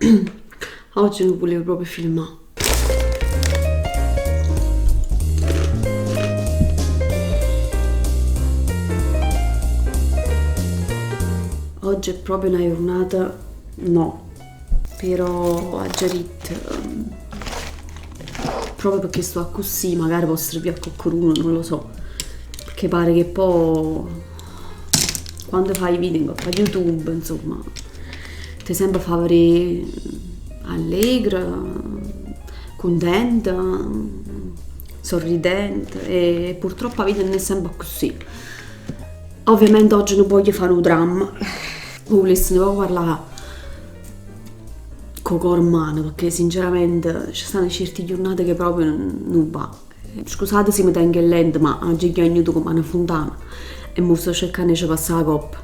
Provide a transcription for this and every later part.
Oggi nun vulevo proprio filmà. Oggi è proprio na jurnata no. Però aggio ditto, proprio pecché sto accussì, magari po' servì a coccheduno, non lo so. Pecché pare che poi quando fai i video 'ncopp a YouTube, insomma, te sempe fa vedé allegra, cuntenta, sorridente e purtroppo 'a vita nun è sempe accussì. Ovviamente oggi nun voglio fa nu dramma, vuless nu poc parlà cu 'o core 'mmano pecchè sinceramente ci stanno cierti jurnate che proprio nun va. Scusate si me tengo 'e lente ma aggio chiagnuto comm' 'a na funtana e mo sto cercanno 'e ce passà 'a copp.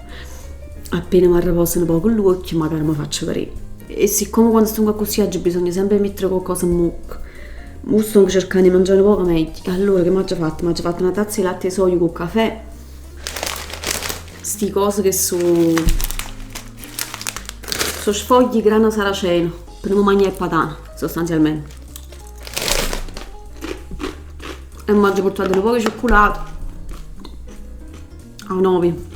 Appena m'arreposo nu poco ll'uocchie magari me faccio verè. E siccome quando stongo accussì aggio bisogno sempe 'e mettere coccosa 'mmocca, mo stongo cercanno 'e mangià nu poco meglio. E allora che m'aggio fatto? M'aggio fatto na tazza 'e latte 'e soia cu 'o cafè. Sti cose che so so sfogli 'e grano saraceno pe nun me magnà 'e patane sostanzialmente. E m'aggio purtato nu poco 'e ciucculata 'a Novi.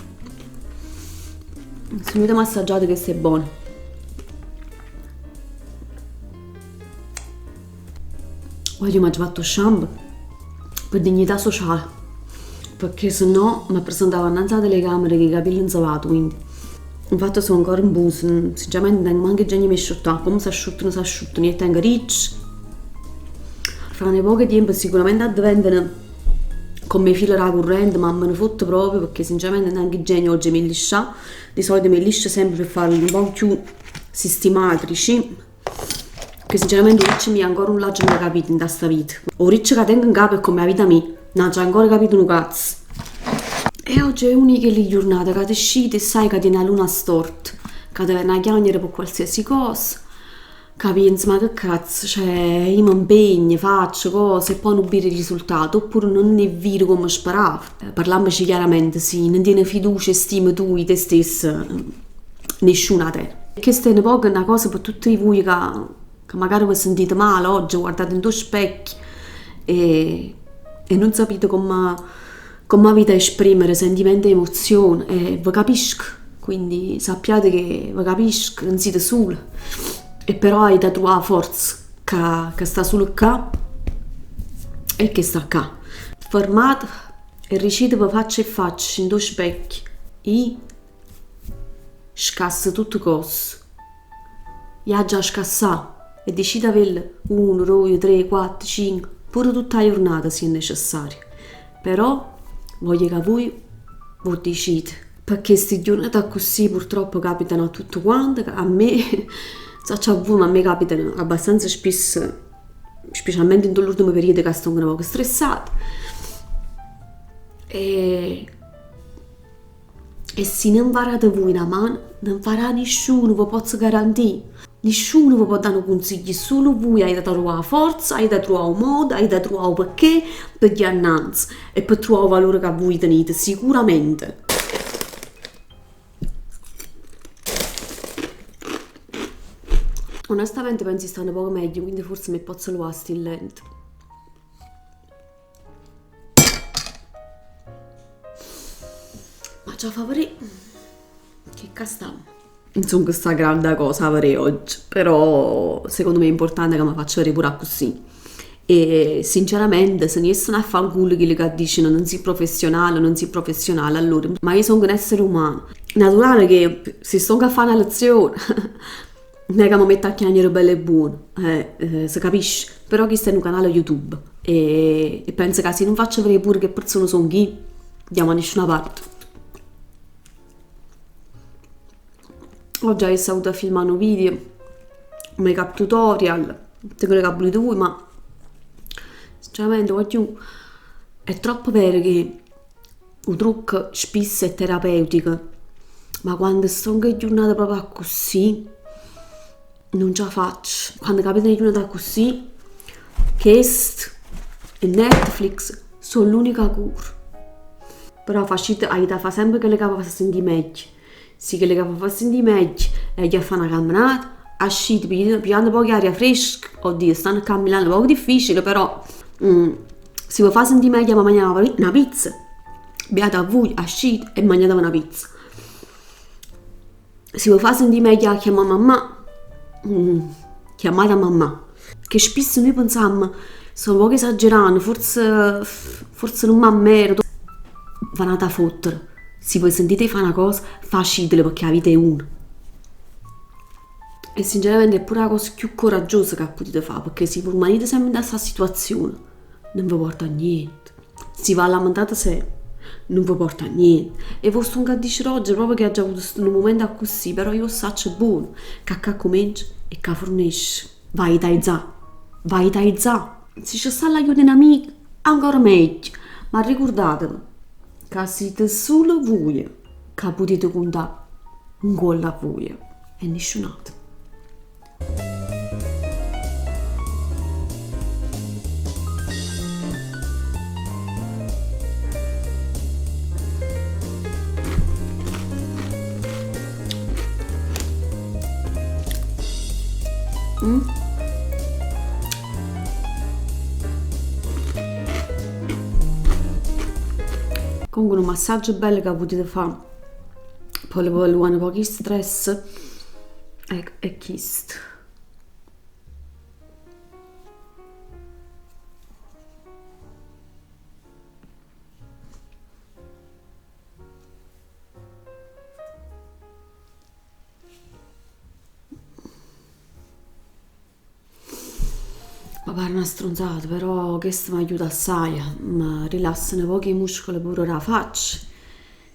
Si nun avite assaggiato chesta è bona. Guagliò m'aggio fatto 'o shampoo pe dignità sociale, pecché se no m'appresentavo annanze 'a telecamera cu 'e capille 'nzevate, quindi. Infatti so' ancora 'nfuse, sinceramente nun tengo manco genio 'e m'asciuttà, comme s'asciuttano s'asciuttano, io 'e tengo ricce. Fra nu poco 'e tiempo sicuramente addeventano comme 'e file d' 'a currente, ma me ne fotte proprio pecché sinceramente nun tengo genio oggi 'e me liscià, di solito me liscio sempre pe farli nu poco cchiù sistematici. Che sinceramente 'o riccio mio ancora nun l'aggio mai capito 'int'a sta vita. 'O riccio ca tengo 'ncapa è comme 'a vita mia, nun aggio ancora capito nu cazzo. E oggi è una 'e chelli jurnate ca te scite e saje ca tiene 'a luna storta, ca te vene 'a chiagnere pe qualsiasi cosa, ca pienze ma che cazzo, cioè io m'impegno, faccio cose e poi nun vire 'e risultate, oppure nun 'e vire comme speravo. Parlammoce chiaramente, si nun tiene fiducia e stima tu 'e te stessa, nisciuno 'a tene. E chesta è nu poco na cosa pe tutti vuje ca ca magari ve sentite male oggi, guardate 'int' 'o specchio e e nun sapite comme comme avita esprimere sentimenti e emozioni e ve capisco, quindi sappiate che ve capisco, nun site sule e però avita truvà 'a forza ca ca sta sulo ccà e che sta ccà. Fermateve e diciteve faccia e faccia 'int' 'o specchio, ij Scasso tutt cos. I' aggia scassà e dicitavell uno, doje, tre, quatt, cinc, pure tutta 'a jurnata si è necessario. Però voglio ca vui v'o dicite, pecchè sti jurnate accussì purtroppo capitano a tutt quant, a me, saccio a vui ma a me capitano abbastanza spisso, specialmente 'int' 'o l'ultimo periodo ca stong nu poc stressata e E si nun ve date vui na mano, nun ve dà nisciuno, v'o pozzo garantì. Nisciuno ve po' dà nu cunsiglio, sulo vui avita truvà 'a forza, avita truvà 'o modo, avita truvà 'o pecchè pe gghì annanz e pe truvà 'o valore ca vui tenite, sicuramente. Onestamente penso 'e sta nu poco meglio, quindi forse me pozzo luvà sti lente. M'aggia fa verè che ccà stamm. Insomma sta grande cosa 'a verè oggi, però secondo me è importante ca m' faccio verè pure accussì. E sinceramente se ne jessero a fa 'ncul chilli ca diceno nun si professionale, nun si professionale, allora ma io song n'essere umano. Naturale che si stong a fa na lezione Nun è ca me metto a chiagnere bello e buono, eh, se capisce. Però chisto è nu canale YouTube e, e penso ca si nun faccio vedè pure che persona song io, andiamo a nisciuna parte. Oggi avess avuto filmà nu video, make up tutorial, tutt quello che vulite vui, ma sinceramente guagliù è troppo vero che 'O trucco spisso è terapeutico, ma quando stongo 'e jurnate proprio accussì, nun ce 'a faccio. Quando capitano 'e jurnate accussì, chest e Netflix so' l'unica cura. Però facite, avit' 'a fa sempe chello ca ve fa sentì meglio. Si chello ca ve fa sentì meglio è a jì a fa na camminata. Ascite, pigliate nu poc 'e aria fresca, oddio stann ccà a Milano è nu poc difficile però si ve fa sentì meglio a magnà na pizza, beata a vui, ascite e magnatevi na pizza. Si ve fa sentì meglio a chiammà mammà, chiammate a mammà. Che spisso nuje pensamm, sto nu poc esagerann, forse forse nun m'ammerito. V'anate a fottere. Si ve sentite 'e fa na cosa, facitela pecchè 'a vita è una. E sinceramente è pure 'a cosa cchiù coraggiosa ca putite fa, pecchè si rummanite sempe dint' 'a sta situazione nun ve porta a niente. Si v'allamentate sempe nun ve porta a niente. E v'o stongo a dicere oggi proprio che aggio avuto nu mumento accussì, però io 'o ssaccio buono ca ccà accumencia e ccà fernesce. V'avit' aizà, v'avit' aizà. Si ce sta l'aiuto 'e n'amico ancora meglio, ma arricurdateve ca site sulo vuje ca putite cuntà 'ncuollo a vuje e nisciun'ato. Comunque nu massaggio bello ca putite fa pe luvà nu poco 'e stress è chisto. Me pare na strunzata, però chesto m'aiuta assaje, me rilassa nu poco 'e muscoli pure d' 'a faccia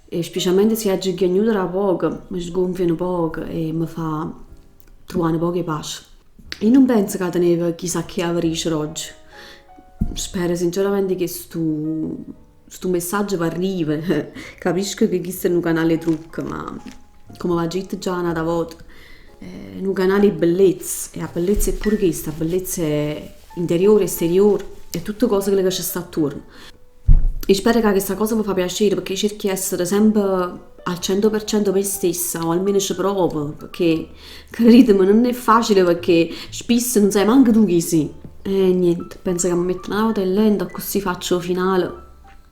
e specialmente si aggio chiagnuto da poco, me sgonfia nu poco e me fa truvà nu poco 'e pace. Io nun penso ca tenevo chissà che 'a ve dicere oggi, spero sinceramente che stu stu messaggio v'arriva, capisco che chisto è nu canale 'e trucco, ma comme v'aggio ditto già n'ata vota, è nu canale 'e bellezza e 'a bellezza è pure chesta, 'a bellezza è interiore, esteriore, è tutte cose chell ca ce sta attuorno. Io spero ca chesta cosa ve fa piacere pecchè cerco 'e essere sempe al 100% me stessa o almeno ce provo pecchè creditemi nun è facile pecchè spisso nun saje manco tu chi si. E niente, penso ca me metto n'ata vota 'e lente accussì faccio 'o finale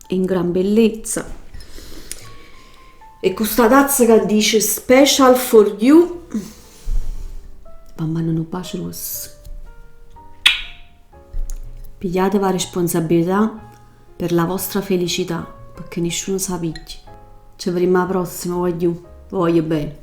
in gran bellezza. E cu sta tazza ca dice special for you v'manno nu bacio gruosso. Pigliateve 'a responsabilità per la vostra felicità, pecché nisciuno s' 'a piglia. Ce vedimmo 'a prossima, guagliù. Ve voglio bene.